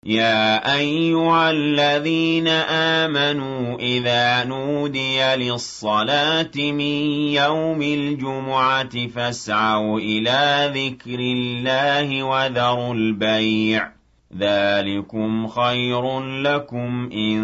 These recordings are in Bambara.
يا أيها الذين آمنوا إذا نودي للصلاة من يوم الجمعة فاسعوا إلى ذكر الله وذروا البيع ذلكم خير لكم إن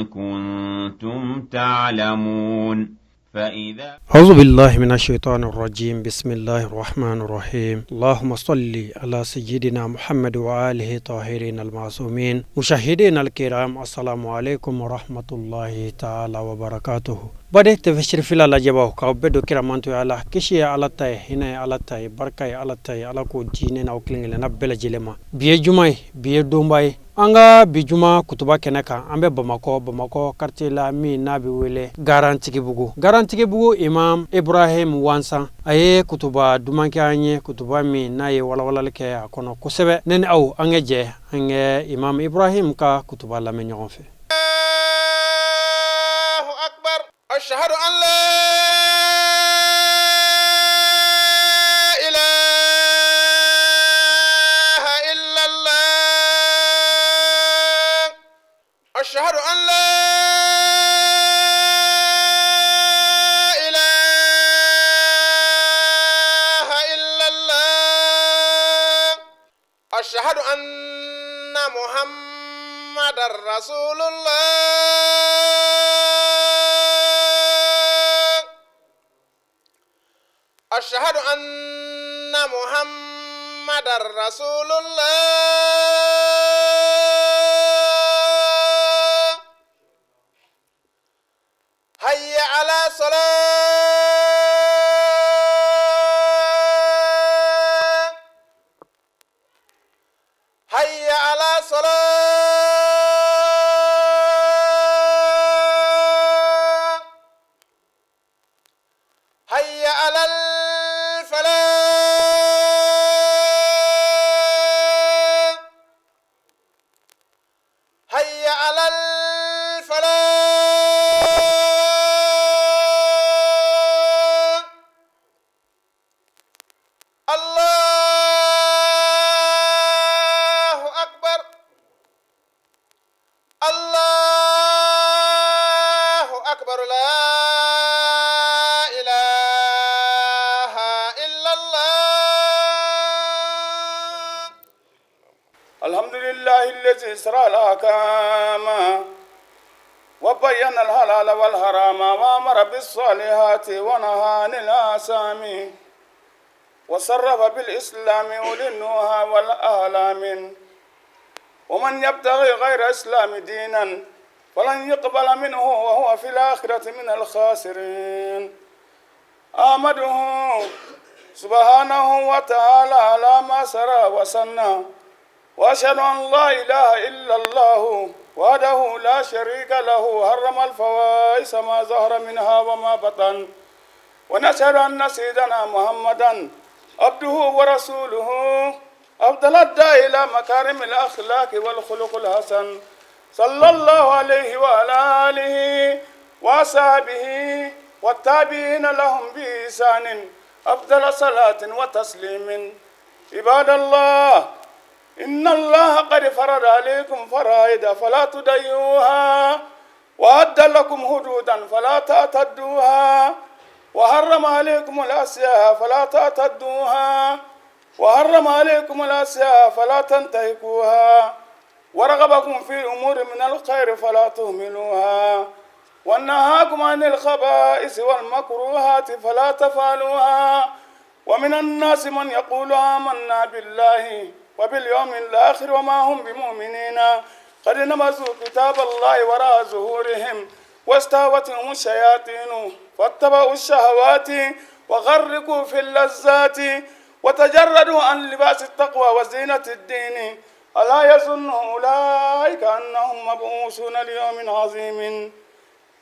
كنتم تعلمون. فإذا أعوذ بالله من الشيطان الرجيم. بسم الله الرحمن الرحيم. اللهم صل على سيدنا محمد وآله الطاهرين المعصومين. مشاهدينا الكرام، السلام عليكم ورحمة الله تعالى وبركاته. Baden TV Sirifila lajɛbaw, k'aw bɛɛ don kira mantoya la. Kisi ye Ala ta ye, hinɛ ye Ala ta ye, barika ye Ala ta ye. Ala k'o di ne n'aw kelen kelenna bɛɛ lajɛlen ma. Bi ye juma ye, bi ye donba ye. An ka bi juma kutuba kɛnɛ kan, an bɛ Bamakɔ, Bamakɔ quartier la min n'a bɛ wele Garantigibugu. Garantigibugu imam Ibrahim Wansan, a ye kutuba duman kɛ an ye, kutuba min n'a ye walawalali kɛ a kɔnɔ kosɛbɛ. Ne ni aw, an ka jɛ an ka imam Ibrahim ka kutuba lamɛn ɲɔgɔn fɛ. أكبر. أشهد أن لا إله إلا الله. أشهد أن لا إله إلا الله. أشهد أن محمد رسول الله. أشهد أن محمد رسول الله. هيا على صلاة، هيا على صلاة، هيا على الفلاح، هيا على الفلاح. الله أكبر، الله أكبر، لا إله إلا الله. الحمد لله الذي سرى الأحكام وبين الحلال والحرام وأمر بالصالحات ونهى عن الآثام وصرف بالإسلام أولي النهى والآلام. ومن يبتغي غير إسلام دينا فلن يقبل منه وهو في الآخرة من الخاسرين. أحمده سبحانه وتعالى على ما سرى وسنى، وأشهد أن لا إله إلا الله وحده لا شريك له، حرم الفواحش ما ظهر منها وما بطن. ونشهد أن سيدنا محمدا عبده ورسوله، أفضل الداعي إلى مكارم الأخلاق والخلق الحسن، صلى الله عليه وعلى آله وأصحابه والتابعين لهم بإحسان أفضل صلاة وتسليم. عباد الله، إن الله قد فرض عليكم فرائض فلا تضيعوها، وأدى لكم حدودا فلا تعتدوها، وحرم عليكم الأشياء فلا تعتدوها، وحرم عليكم الأشياء فلا تنتهكوها، ورغبكم في أمور من الخير فلا تهملوها، ونهاكم عن الخبائث والمكروهات فلا تفعلوها. ومن الناس من يقول آمنا بالله وباليوم الآخر وما هم بمؤمنين، قد نبذوا كتاب الله وراء ظهورهم واستهوتهم الشياطين فاتبعوا الشهوات وغرقوا في اللذات وتجردوا عن لباس التقوى وزينة الدين. ألا يظن أولئك أنهم مبعوثون ليوم عظيم،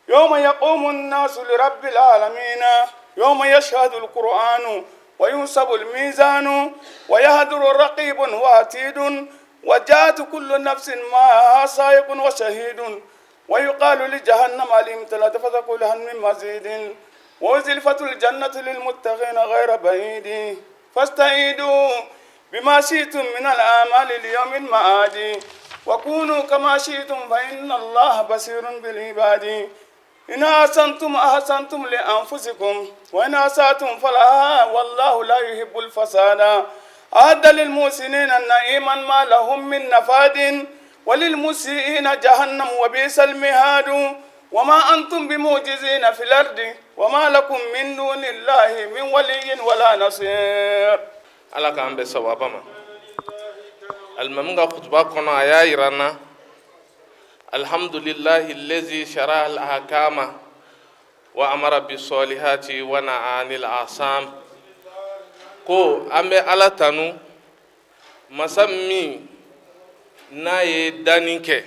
يوم يقوم الناس لرب العالمين، يوم يشهد القرآن وينصب الميزان ويهدر رقيب وعتيد، وجاءت كل نفس معها سائق وشهيد، ويقال لجهنم هل امتلأت فتقول هل من مزيد، وأزلفت الجنة للمتقين غير بعيد. فاستعيدوا بما شئتم من الآمال ليوم المعاد. وكونوا كما شئتم فإن الله بصير بالعباد. إن أحسنتم أحسنتم لأنفسكم وإن أسأتم فلها والله لا يحب الفساد. أعد للمحسنين نعيما ما لهم من نفاد وللمسيئين جهنم وبئس المهاد. وما أنتم بمعجزين في الأرض وما لكم من دون الله من ولي ولا نصير. Ala k'an bɛn sawaba ma. Alimami ka kutuba kɔnɔ, a y'a yira n na, alhamdulillahi lezi shara al ahkama wa amara bisolihati wa naha anil asam, ko an bɛ Ala tanu, masa min n'a ye danni kɛ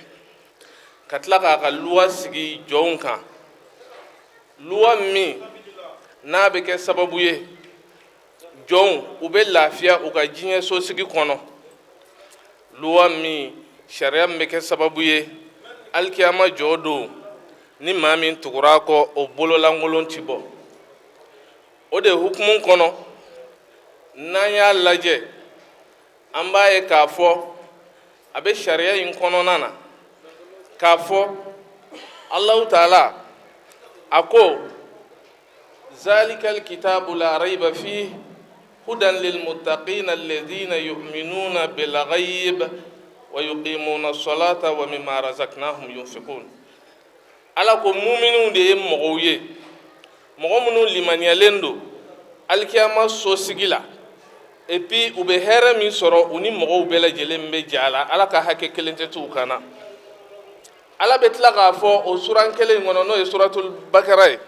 ka tila k'a ka luwa sigi jɔnw kan, luwa min n'a bɛ kɛ sababu ye jɔnw u bɛ lafiya u ka diɲɛ sosigi kɔnɔ, luwa min sariya min bɛ kɛ sababu ye alikiyama jɔ don, ni maa min tugura a kɔ, o bololankolon ti bɔ. O de hukumu kɔnɔ, n'an y'a lajɛ, an b'a ye k'a fɔ a bɛ sariya in kɔnɔna na k'a fɔ Alahu taala a ko: zalikal kitabu la raiba fi hudan lilmuttaqina alladhina yu'minuna bil ghaib wa yuqimuna as-salata wa mimma razaqnahum yunfiqun. Ala ko muminuw de ye mɔgɔw ye, mɔgɔ minnu limaniyalen don alikiyama sosigi la, et puis u bɛ hɛrɛ min sɔrɔ, u ni mɔgɔw bɛɛ lajɛlen bɛ jɛ a la, Ala ka hakɛ kelen tɛ t'u kan na. Ala bɛ tila k'a fɔ o suran kelen in kɔnɔ, n'o ye suratul bakara ye: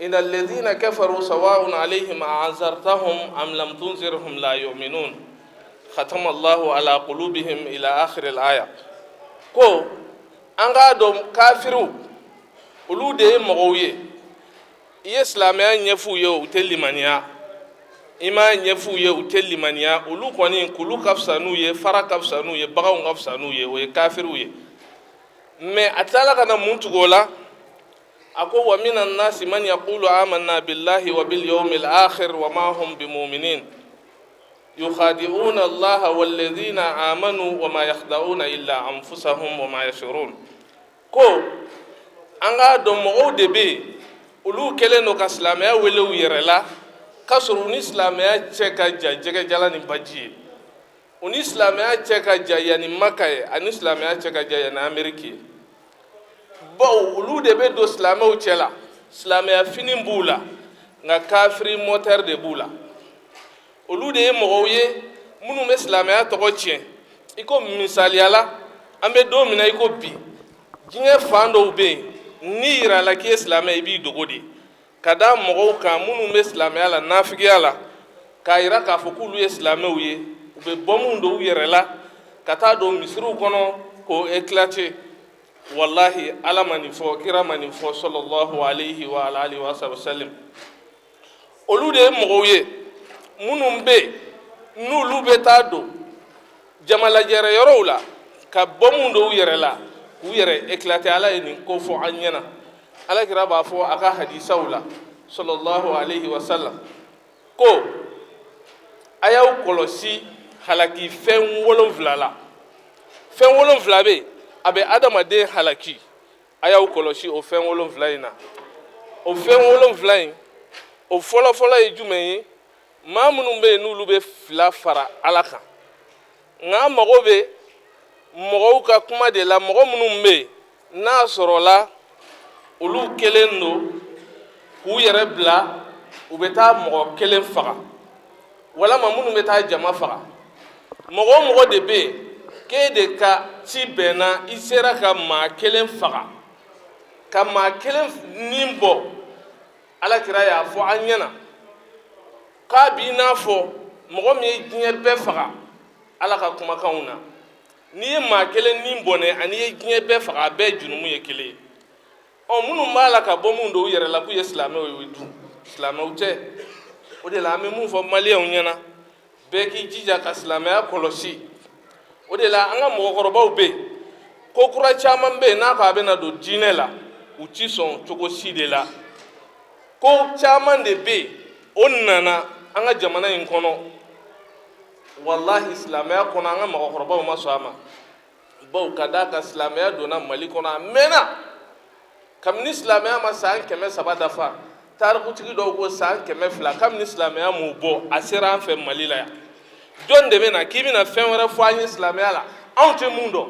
inna alladhina kafaru sawa'un alayhim a anzartahum am lam tunzirhum la yu'minun khatama Allahu ala qulubihim ila akhir al-aya. Ko an k'a dɔn, kafiriw, olu de ye mɔgɔw ye, i ye silamɛya ɲɛf'u ye, u tɛ limaniya, i m'a ɲɛf'u ye, u tɛ limaniya. Olu kɔni, kulu ka fisa n'u ye, fara ka fisa n'u ye, baganw ka fisa n'u ye, o ye kafiriw ye. Mais a tilala ka na mun tugu o la? A ko: wa minan nasi man yaqulu amanna billahi wa bil yawmil akhir wa ma hum bimuminin yukhadi'una allaha walladhina amanu wa ma yakhda'una illa anfusahum wa ma yashurun. Ko an k'a dɔn, mɔgɔw de bɛ yen, olu kɛlen don ka silamɛya wele u yɛrɛ la, k'a sɔrɔ u ni silamɛya cɛ ka jan jɛgɛjalan ni baji ye, u ni silamɛya cɛ ka jan yanni Maka ye, ani silamɛya cɛ ka jan yanni Ameriki ye. Bawo olu de bɛ don silamɛw cɛ la, silamɛya fini b'u la, nka kafiri mɔtɛri de b'u la. Olu de ye mɔgɔw ye minnu bɛ silamɛya tɔgɔ tiɲɛ. I ko misaliya la, an bɛ don min na i ko bi, diɲɛ fan dɔw bɛ yen, n'i yira la k'i ye silamɛ, i b'i dogo de ka da mɔgɔw kan minnu bɛ silamɛya la nafigiya la, k'a yira k'a fɔ k'olu ye silamɛw ye. U bɛ bɔnbɔnw don u yɛrɛ la ka taa don misiriw kɔnɔ k'o éclater. Wallahi, Ala ma nin fɔ, kira ma nin fɔ, sallallahu alayhi wa alihi wa sallam. Olu de ye mɔgɔw ye minnu bɛ yen, n'olu bɛ taa don jamalajɛrɛ yɔrɔw la ka bɔnbɔnw don u yɛrɛ la k'u yɛrɛ éclater. Ala ye nin ko fɔ an ɲɛna. Ala kira b'a fɔ a ka hadisaw la, sallallahu alayhi wa sallam, ko a y'aw kɔlɔsi halaki fɛn wolonfila la. Fɛn wolonfila bɛ yen, a bɛ adamaden halaki, a y'aw kɔlɔsi o fɛn wolonfila in na. O fɛn wolonfila in, o fɔlɔfɔlɔ ye jumɛn ye? Maa minnu bɛ yen, n'olu bɛ fila fara Ala kan. Nka an mago bɛ mɔgɔw ka kuma de la, mɔgɔ minnu bɛ yen, n'a sɔrɔla olu kelen don k'u yɛrɛ bila, u bɛ taa mɔgɔ kelen faga, walama minnu bɛ taa jama faga. Mɔgɔ o mɔgɔ de bɛ yen k'e de ka ci bɛnna, i sera ka maa kelen faga, ka maa kelen nin bɔ, Ala kira y'a fɔ an ɲɛna k'a b'i n'a fɔ mɔgɔ min ye diɲɛ bɛɛ faga. Ala ka kumakanw na, n'i ye maa kelen nin bɔnɛ ani i ye diɲɛ bɛɛ faga, a bɛɛ jurumu ye kelen ye. Ɔ, minnu b'a la ka bɔ mun don u yɛrɛ la k'u ye silamɛw ye, dun silamɛw tɛ. O de la an bɛ mun fɔ maliyɛnw ɲɛna, bɛɛ k'i jija ka silamɛya kɔlɔsi. O de la an ka mɔgɔkɔrɔbaw bɛ yen, ko kura caman bɛ yen, n'a ko a bɛna don diinɛ la, u ti sɔn cogo si de la. Ko caman de bɛ yen, o nana an ka jamana in kɔnɔ, walahi, silamɛya kɔnɔ, an ka mɔgɔkɔrɔbaw ma sɔn a ma. Bawo ka d'a kan silamɛya donna Mali kɔnɔ a mɛnna. Kabini silamɛya ma san 300 dafa, tarikutigi dɔw ko san 200, kabini silamɛya m'o bɔ, a sera an fɛ Mali la yan. Jɔn de bɛ na k'i bɛna fɛn wɛrɛ fɔ an ye silamɛya la, anw tɛ mun dɔn?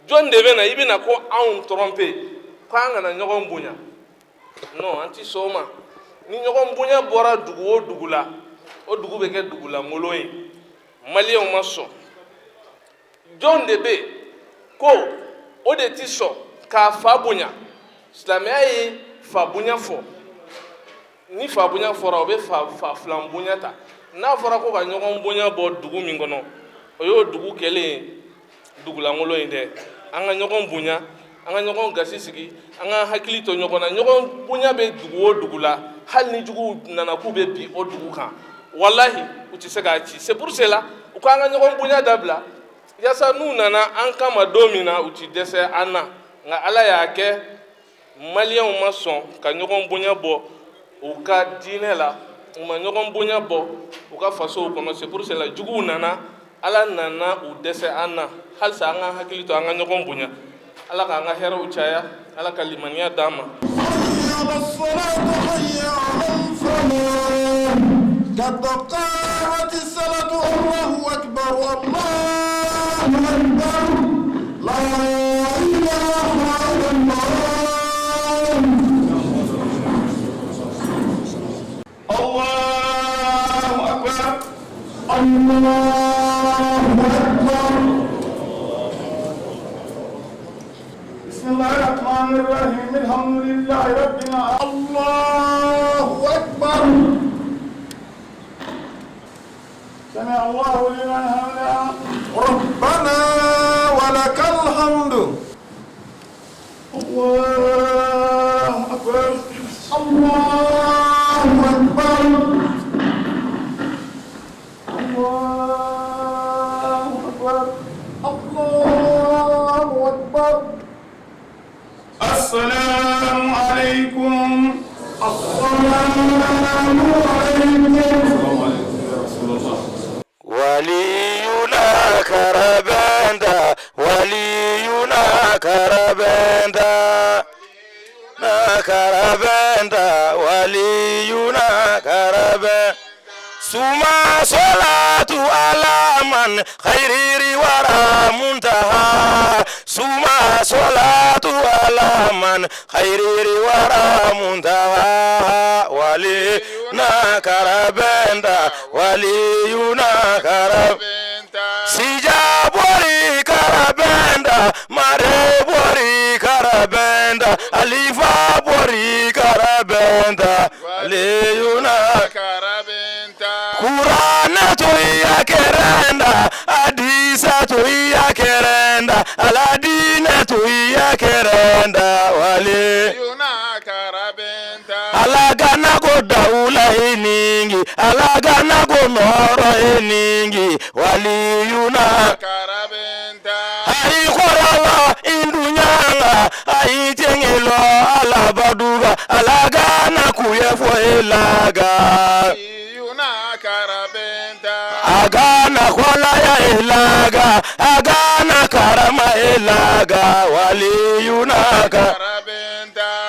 Jɔn de bɛ na i bɛna ko anw tromper, ko an kana ɲɔgɔn bonya? Non, an ti sɔn o ma. Ni ɲɔgɔn bonya bɔra dugu o dugu la, o dugu bɛ kɛ dugu lankolon ye. Maliyɛnw ma sɔn. Jɔn de bɛ ko o de ti sɔn k'a fa bonya? Silamɛya ye fa bonya fɔ. Ni fa bonya fɔra, o bɛ fa filan bonya ta. N'a fɔra ko ka ɲɔgɔn bonya bɔ dugu min kɔnɔ, o y'o dugu kɛlen ye dugulankolon ye dɛ. An ka ɲɔgɔn bonya, an ka ɲɔgɔn gasi sigi, an ka hakili to ɲɔgɔn na. Ɲɔgɔn bonya bɛ dugu o dugu la, hali ni juguw nana k'u bɛ bin o dugu kan, walahi u tɛ se k'a ci. C'est pour cela u k'an ka ɲɔgɔn bonya dabila, yaasa n'u nana an kama don min na, u ti dɛsɛ an na. Nka Ala y'a kɛ, Maliyɛnw ma sɔn ka ɲɔgɔn bonya bɔ u ka diinɛ la, u ma ɲɔgɔn bonya bɔ u ka fasow kɔnɔ. C'est pour cela juguw nana, Ala nana u dɛsɛ an na. Halisa an k'an hakili to, an ka ɲɔgɔn bonya. Ala k'an ka hɛrɛw caya, Ala ka limaniya d'an ma. الله أكبر الله أكبر بسم الله الرحمن الرحيم الحمد لله رب العالمين الله أكبر سمع الله لمن حمده ربنا ولك الحمد الله أكبر الله أكبر الله أكبر الله أكبر السلام عليكم السلام عليكم. ولينا كربندا، ولينا كربندا، كربندا، ولينا كربندا. ثم صلاة على من خير ورا منتهى، ثم صلاة على من خير ورا منتهى. ولينا كربندا، ولينا كربندا، سجابوري كربندا، ماربوري كربندا، أليفا بوري كربندا، ولينا Kurana toya kerenda, Adisa toya kerenda, Aladina toya kerenda, wale alagana ko dawula eningi, alagana ko nɔrɔ eningi, waliyuna ayi kɔrɔla indunyanga ayi tengelo alabaduga alagana kuyefo elaga agana kholaya elaga agana karama elaga waliyunaka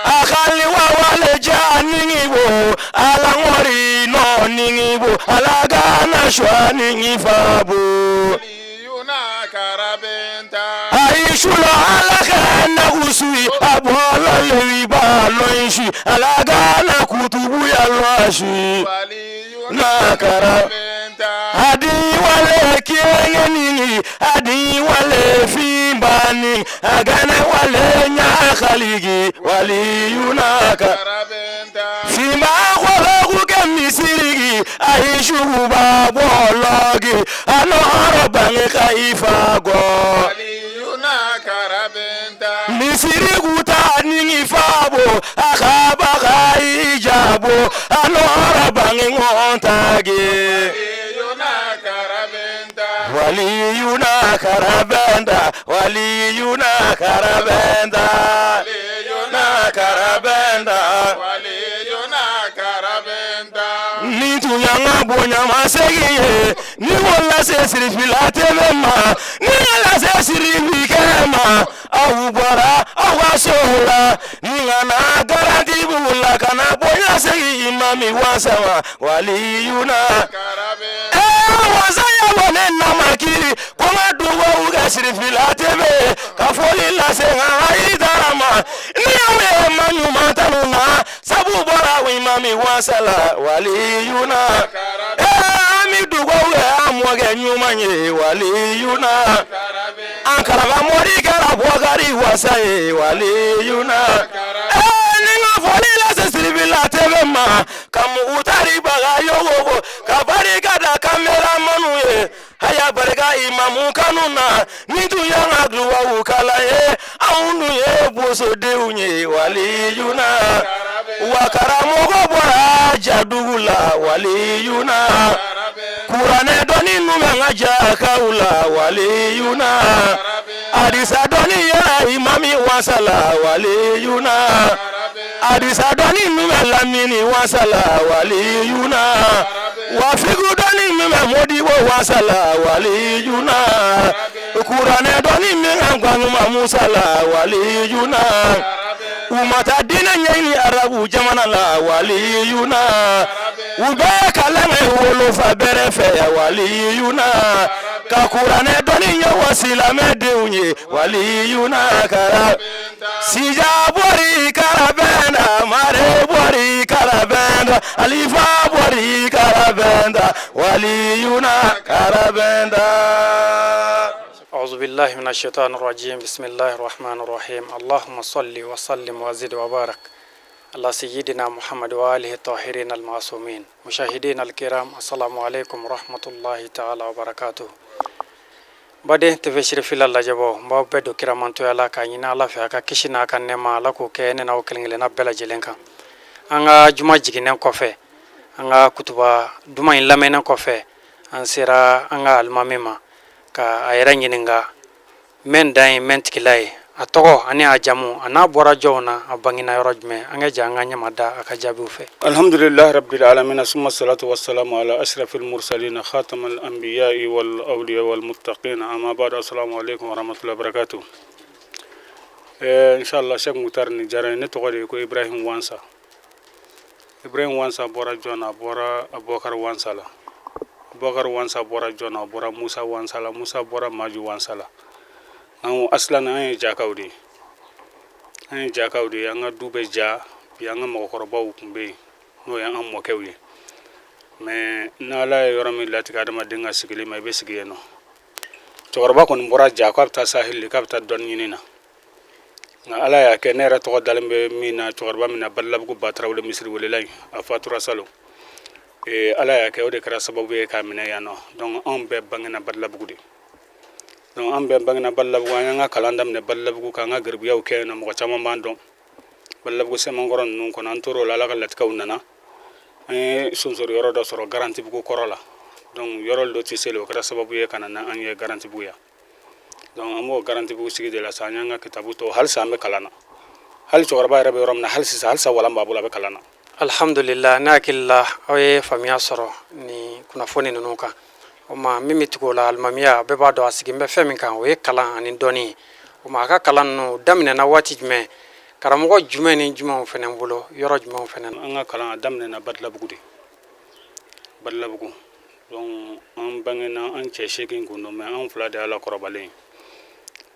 akhali wa wale janingibo alangori no ningibo alagana shwaningi fabo aishula alagana usui abola lewiba loishi alagana kutubu ya loishi nakara adi wale kiengenini adi wale fimbani agana wale nyakhaligi waliyunaka fimba khologu ke misirigi aishuba bologi anoro bange kaifago misiriguta ningi fabo akaba kaijabo anoro bange ngontagi waliyuna karabenda, waliyuna karabenda, waliyuna karabenda, waliyuna karabenda. Ni tunyanga bonya masegi ni wala se sirifila temema ni wala se sirifi Aw bɔra aw ka so la ni ka na Garantibugu la ka na bonya segin Imami Wansa ma waliyuna. Ee wasa ya bɔ ne namakiri ko n ka dugawu kɛ Sirifila TV ka foli lase n ka Hayidara ma ni aw ye ma ɲuman tanu na sabu bɔra Imami Wansa la waliyuna. Ee an bɛ dugawu kɛ an mɔkɛ ɲuman ye waliyuna. An karamɔgɔ kɛra Bɔkari Wasa ye waliyuna. Ee ni n ka foli lase Sirifila TV ma ka Mukutari Bagayogo ka barika da kameramanu ye a y'a barika imamu kanu na ni tun y'an ka duwawu kalan ye anw dun ye bosodenw ye waliyuna. Wa karamɔgɔ bɔra jadugu la waliyuna. Kuranɛ dɔnni nun bɛ n ka jakaw la waliyuna. Hadisa dɔnni yɛrɛ Imami Wansa la waliyuna. Hadisa dɔnni min bɛ Lamini Wansa la waliyuna. Wa figu dɔnni min bɛ Modibo Wansa la waliyuna. Kuranɛ dɔnni min bɛ Gwanuma Musa la waliyuna. U ma taa diinɛ ɲɛɲini arabu jamana la waliyuna. U bɛɛ kalan kɛ wolofa bɛrɛ fɛ waliyuna. Ka kuranɛ dɔnni ɲɛfɔ silamɛdenw ye waliyuna kara. Sija bɔri karabɛnda mare bɔri karabɛnda alifa bɔri karabɛnda waliyuna karabɛnda. أعوذ بالله من الشيطان الرجيم بسم الله الرحمن الرحيم اللهم صل وسلم وزد وبارك على سيدنا محمد وآله الطاهرين المعصومين مشاهدينا الكرام السلام عليكم ورحمة الله تعالى وبركاته baden TV Sirifila lajɛbɔ n b'aw bɛɛ don kiramantoya la k'a ɲini Ala fɛ a ka kisi n'a ka nɛɛma Ala k'o kɛ ne n'aw kelen kelenna bɛɛ lajɛlen kan. An ka juma jiginnen kɔfɛ, an ka kutuba duman in lamɛnnen kɔfɛ, an sera an ka alimami ma ka a yɛrɛ ɲininka mɛn dan ye mɛn tigila ye, a tɔgɔ ani a jamu a n'a bɔra jɔnw na, a bangena yɔrɔ jumɛn. An ka jɛ an ka ɲɛma da a ka jaabiw fɛ. الحمد لله رب العالمين ثم الصلاة والسلام على أشرف المرسلين خاتم الأنبياء والأولياء والمتقين أما بعد السلام عليكم ورحمة الله وبركاته. إن شاء الله Cheikh Moutar ni diyara n ye. Ne tɔgɔ de ye ko Ibrahim Wansa. Ibrahim Wansa bɔra jɔn na? A bɔra Abubakar Wansa la. Abubakar Wansa bɔra jɔn na? A bɔra Musa Wansa la. Musa bɔra Maju Wansa la. An asilan an ye jakaw de ye, an ye jakaw de ye. An ka du bɛ ja bi, an ka mɔgɔkɔrɔbaw tun bɛ yen, n'o ye an mɔkɛw ye. Mais n'Ala ye yɔrɔ min latigɛ adamaden ka sigili ma, i bɛ sigi yen nɔ. Cɛkɔrɔba kɔni bɔra ja k'a bɛ taa sahili, k'a bɛ taa dɔɔni ɲini na, nka Ala y'a kɛ ne yɛrɛ tɔgɔ dalen bɛ min na, cɛkɔrɔba min na, Balabugu Batarawele, misiri welela in, a fatura salon. Ala y'a kɛ o de kɛra sababu ye k'a minɛ yan nɔ. Donc anw bɛɛ bangena Balabugu de. Donc an bɛɛ bangena Balabugu, an y'an ka kalan daminɛ Balabugu, k'an ka garibuyaw kɛ yen nɔ. Mɔgɔ caman b'an dɔn Balabugu sɛmankɔrɔ ninnu kɔnɔ. An tor'o la, Ala ka latigɛw nana, an ye sonsori yɔrɔ dɔ sɔrɔ Garantibugu kɔrɔ la. Donc yɔrɔ lotissé o kɛra sababu ye ka na n'an ye Garantibugu yan. Donc an b'o Garantibugu sigi de la sa. An y'an ka kitabu to, halisa an bɛ kalan na. Hali cɛkɔrɔba yɛrɛ bɛ yɔrɔ min na hali sisan, halisa walan b'a bolo, a bɛ kalan na. Alhamdulillah, ne hakili la aw ye faamuya sɔrɔ ni kunnafoni ninnu kan. O ma min bɛ tugu o la, alimamiya, bɛɛ b'a dɔn a sigin bɛ fɛn min kan, o ye kalan ani dɔnni ye. O ma a ka kalan ninnu daminɛna waati jumɛn, karamɔgɔ jumɛn ni jumɛnw fana bolo, yɔrɔ jumɛnw fana na? An ka kalan a daminɛna Badilabugu de, Badilabugu. Donc an bangena, an cɛ 8 kun don, mais an fila de y'a la kɔrɔbalen.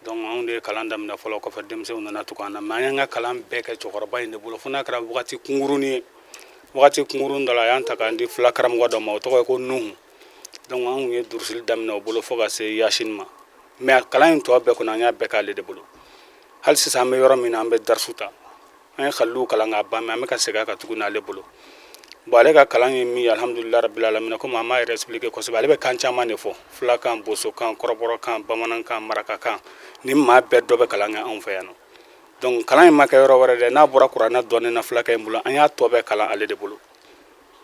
Donc anw de ye kalan daminɛ fɔlɔ, kɔfɛ denmisɛnw nana tugu an na. Mais an y'an ka kalan bɛɛ kɛ cɛkɔrɔba in de bolo, fo n'a kɛra wagati kunkurunin ye. Wagati kunkurun dɔ la, a y'an ta k'an di fila karamɔgɔ dɔ ma, o tɔgɔ ye ko Nuhu. Donc an kun ye durusili daminɛ o bolo fo ka se Yasini ma. Mais kalan in tɔ bɛɛ kɔnɔ, an y'a bɛɛ k'ale de bolo. Hali sisan an bɛ yɔrɔ min na, an bɛ darisu ta. An ye xalilu kalan k'a ban, mais an bɛ ka segin a kan tuguni ale bolo. Bon, ale ka kalan ye min ye, alhamdulilah rabbil alamin, komi an m'a yɛrɛ expliquer kosɛbɛ, ale bɛ kan caman de fɔ: fulakan, bosokan, kɔrɔbɔrɔkan, bamanankan, marakakan. Ni maa bɛɛ dɔ bɛ kalan kɛ anw fɛ yan nɔ. Donc kalan in ma kɛ yɔrɔ wɛrɛ dɛ, n'a bɔra kuranɛ dɔɔnin na fulakɛ in bolo, an y'a tɔ bɛɛ kalan ale de bolo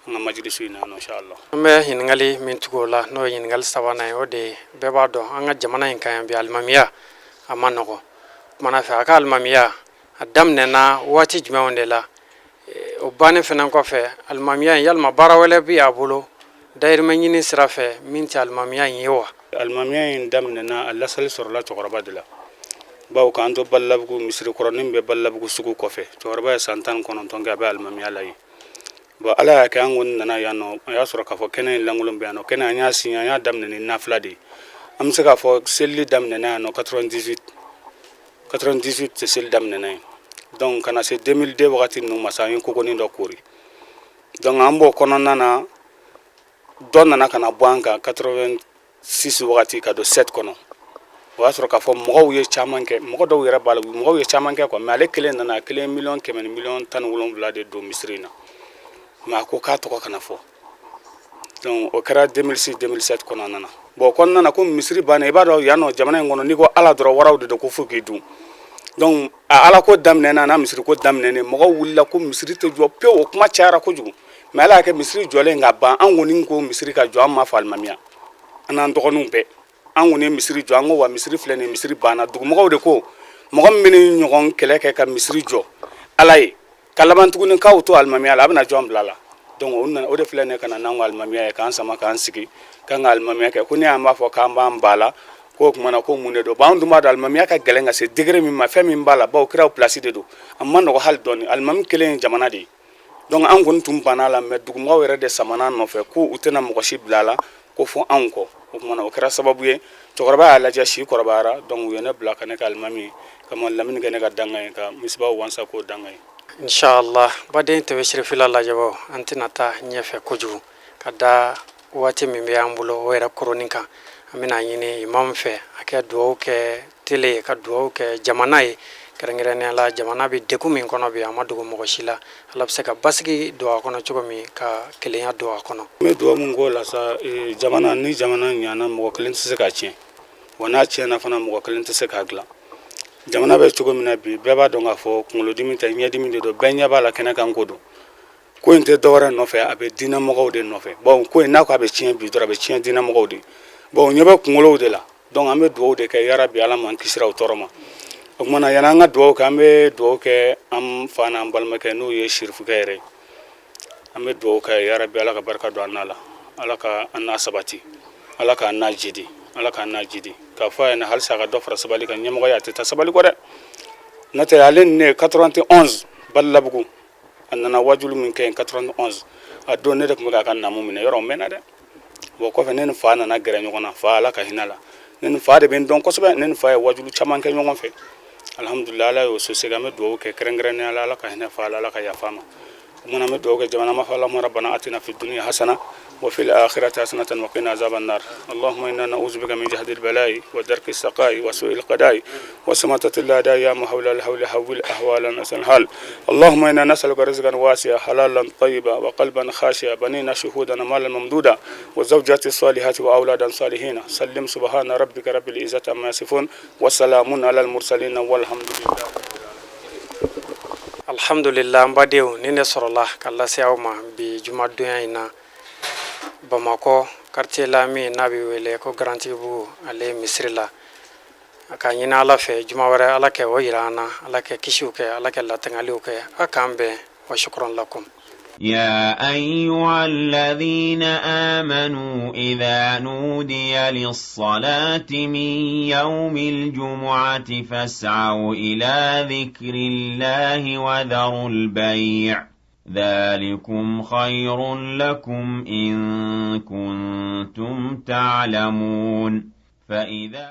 an ka majilisu in na yan nɔ, inshallah. An bɛ ɲininkali min tugu o la, n'o ye ɲininkali sabanan ye, o de ye bɛɛ b'a dɔn an ka jamana in kan yan bi, alimamiya a ma nɔgɔn. Kumana fɛ, a ka alimamiya a daminɛna waati jumɛnw de la? O bannen fana kɔfɛ, alimamiya in, yalima baara wɛrɛ bɛ a bolo dayirimɛ ɲini sira fɛ min tɛ alimamiya in ye wa? Alimamiya in daminɛna, a lasali sɔrɔla cɛkɔrɔba de la. Bawo k'an to Balabugu, misiri kɔrɔnin bɛ Balabugu sugu kɔfɛ. Cɛkɔrɔba ye san 19 kɛ a bɛ alimamiya la yen. Bon, Ala y'a kɛ, an kɔni nana yan nɔ, a y'a sɔrɔ k'a fɔ kɛnɛ in lankolon bɛ yan nɔ. Kɛnɛ, an y'a signé, an y'a daminɛ ni nafila de ye. An bɛ se k'a fɔ selili daminɛna yan nɔ 98, 98 tɛ seli daminɛna yen. Donc ka na se 2002 wagati ninnu ma sa, an ye kokonin dɔ koori. Donc an b'o kɔnɔna na, dɔ nana ka na bɔ an kan 86 wagati ka don 7 kɔnɔ. O y'a sɔrɔ k'a fɔ mɔgɔw ye caman kɛ, mɔgɔ dɔw yɛrɛ b'a la, mɔgɔw ye caman kɛ quoi. Mais ale kelen nana, a kelen 100 000 ni 17 000 miliyɔn de don misiri in na, mais a ko k'a tɔgɔ kana fɔ. Donc o kɛra 2006, 2007 kɔnɔna na. Bon, o kɔnɔna na, ko misiri bannen, i b'a dɔn yan nɔ, jamana in kɔnɔ, n'i ko Ala dɔrɔn, waraw de don ko fo k'i dun. Donc a Ala ko daminɛna n'a misiri ko daminɛnen, mɔgɔw wulila ko misiri tɛ jɔ pewu. O kuma cayara kojugu, mais Ala y'a kɛ, misiri jɔlen ka ban. An kɔni ko misiri ka jɔ, an ma fɔ alimamiya, an n'an dɔgɔninw bɛɛ, an kɔni ye misiri jɔ. An ko wa misiri filɛ nin ye, misiri banna. Dugumɔgɔw de ko mɔgɔ min bɛ ni ɲɔgɔn kɛlɛ kɛ ka misiri jɔ Ala ye, ka laban tuguni k'aw to alimamiya la, a bɛna jɔn bila la? Donc o nana, o de filɛ nin ye, ka na n'an ka alimamiya ye, k'an sama k'an sigi k'an ka alimamiya kɛ. Ko ne y'an b'a fɔ k'an b'an ba la, k'o kumana ko mun de don? Bon, an dun b'a dɔn alimamiya ka gɛlɛn ka se degré min ma, fɛn min b'a la, bawo kiraw place de don, a ma nɔgɔ hali dɔɔni. Alimami kelen ye jamana de ye. Donc an kɔni tun banna la, mais dugumɔgɔw yɛrɛ de samana nɔfɛ ko u tɛna mɔgɔ si bila a la ko fo anw kɔ. O kumana o kɛra sababu ye, cɛkɔrɔba y'a lajɛ, si kɔrɔbayara, donc u ye ne bila ka ne ka alimami ye, ka ma lamini kɛ ne ka danga ye, ka misibaw wansa k'o danga ye. Inshallah, baden tɛbɛ sirifila lajɛbaw, an tɛna taa ɲɛfɛ kojugu ka da waati min bɛ an bolo o yɛrɛ koronin kan. An bɛna ɲini imam fɛ a kɛ dugawu kɛ télé ye, ka dugawu kɛ jamana ye, kɛrɛnkɛrɛnnenya la jamana bɛ degun min kɔnɔ bi, a ma dogo mɔgɔ si la. Ala bɛ se ka basigi don a kɔnɔ cogo min, ka kelenya don a kɔnɔ. N bɛ dugawu min k'o la sa, jamana ni jamana ɲana, mɔgɔ kelen tɛ se k'a tiɲɛ wa, n'a tiɲɛna fana, mɔgɔ kelen tɛ se k'a dilan. Jamana bɛ cogo min na bi, bɛɛ b'a dɔn k'a fɔ kunkolodimi tɛ, ɲɛdimi de don. Bɛɛ ɲɛ b'a la kɛnɛ kan ko don. Ko in tɛ dɔwɛrɛ nɔfɛ, a bɛ diinɛmɔgɔw de nɔfɛ. Bon, ko in n'a ko a bɛ tiɲɛ bi dɔrɔn, a bɛ tiɲɛ diinɛmɔgɔw de. Bon, ɲɛ bɛ kunkolow de la. Donc an bɛ dugawu de kɛ, yarabi Ala m'an kisira o tɔɔrɔ ma. O kumana, yanni an ka dugawu kɛ, an bɛ dugawu kɛ an fa n'an balimakɛ, n'o ye sirifukɛ yɛrɛ ye. An bɛ dugawu kɛ, yarabi Ala ka barika don an n'a la, Ala ka an n'a sabati, Ala k'an n'a jidi, Ala k'an n'a jidi. K'a fɔ a ɲɛna halisa a ka dɔ fara sabali kan. Ɲɛmɔgɔya a tɛ taa sabali kɔ dɛ. N'o tɛ, ale ni ne 91 Balabugu, a nana wajulu min kɛ yen 91, a don ne de tun bɛ k'a ka namu minɛ yɔrɔ, o mɛnna dɛ. Bon, kɔfɛ ne ni fa nana gɛrɛ ɲɔgɔn na. Fa, Ala ka hinɛ la, ne ni fa de bɛ n dɔn kosɛbɛ. Ne ni fa ye wajulu caman kɛ ɲɔgɔn fɛ. Alhamdulilah, Ala y'o so segin. An bɛ dugawu kɛ kɛrɛnkɛrɛnnenya la, Ala ka hinɛ fa la, Ala ka yafa a ma. O kumana, an bɛ dugawu kɛ jamana ma fɔ: اللهم ربنا آتنا في الدنيا حسنة وفي الآخرة حسنة وقنا عذاب النار. اللهم إنا نعوذ بك من جهد البلاء ودرك الشقاء وسوء القضاء وشماتة الأعداء يا محول الحول حول أحوالنا أحسن الحال. اللهم إنا نسألك رزقا واسعا حلالا طيبا وقلبا خاشعا بنينا شهودا مالا ممدودا وزوجات الصالحات وأولادا صالحين. سلم. سبحان ربك رب العزة عما يصفون وسلام على المرسلين والحمد لله. Alhamdulillah, n badenw, ni ne sɔrɔla ka lase aw ma bi jumadonya in na Bamakɔ quartier la min n'a bɛ wele ko Garantigibugu, ale misiri la. A ka ɲini Ala fɛ, juma wɛrɛ Ala kɛ o yira an na. Ala kɛ kisiw kɛ, Ala kɛ latangaliw kɛ. A k'an bɛn wa شكرا لكم. يا أيها الذين آمنوا إذا نودي للصلاة من يوم الجمعة فاسعوا إلى ذكر الله وذروا البيع ذلكم خير لكم إن كنتم تعلمون. فإذا